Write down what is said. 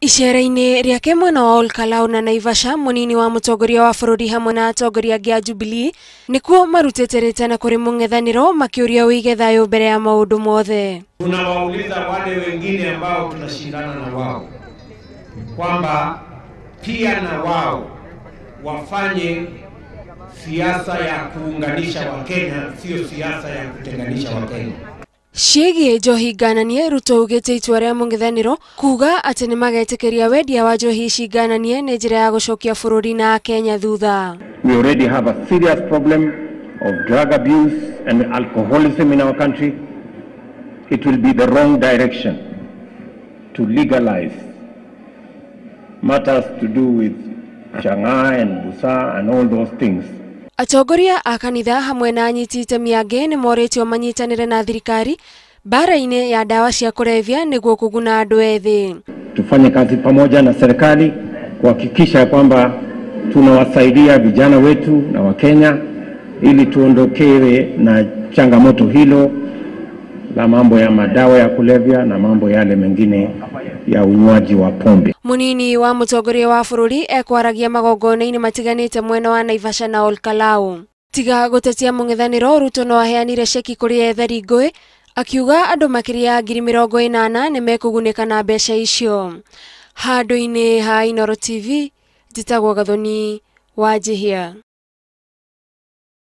Icera-inĩ rĩake mwena wa Olkalau na Naivasha, mũnini wa mũtongoria wa bũrũri hamwe na atongoria angĩ a Jubilee nĩkuo marutĩte rĩtana kũrĩ mũng'ethanĩro makĩũria ũige thayũ mbere ya maũndũ mothe. Tunawauliza wale wengine ambao tunashindana na wao kwamba pia na wao wafanye siasa ya kuunganisha Wakenya, sio siasa ya kutenganisha Wakenya. Ciĩgiĩ njohi ngananie, Ruto augĩte itua rĩa mũng'ethanĩro kuga atĩ nĩmagetĩkĩria wendia wa njohi ici ngananie nĩ njĩra ya gũcokia bũrũri na Akenya thutha. We already have a serious problem of drug abuse and alcoholism in our country. It will be the wrong direction to legalize matters to do with chang'aa and busaa and all those things. Atongoria a kanitha hamwe na anyiti itemi angĩ nĩ morĩtio manyitanĩre na thirikari mbara-inĩ ya ndawa cia kũrebia nĩguo kũguna andũ ethĩ. Tufanye kazi pamoja na serikali kuhakikisha kwamba tunawasaidia vijana wetu na Wakenya ili tuondokewe na changamoto hilo la mambo ya madawa ya kulevya na mambo yale mengine ya unywaji wa pombe. Munini wa mũtongoria wa bũrũri ekwaragia magongona-inĩ matiganĩte mwena wa Naivasha na Olkalau. Tiga gũtetia mũng'ethanĩro, Ruto no aheanire ceki kũrĩ ethari ngũĩ akiuga andũ makĩria ya 80,000 nĩ mekũgunĩka na mbeca icio. Handũ-inĩ ha Inooro TV, njĩtagwo Gathoni Wanjihia.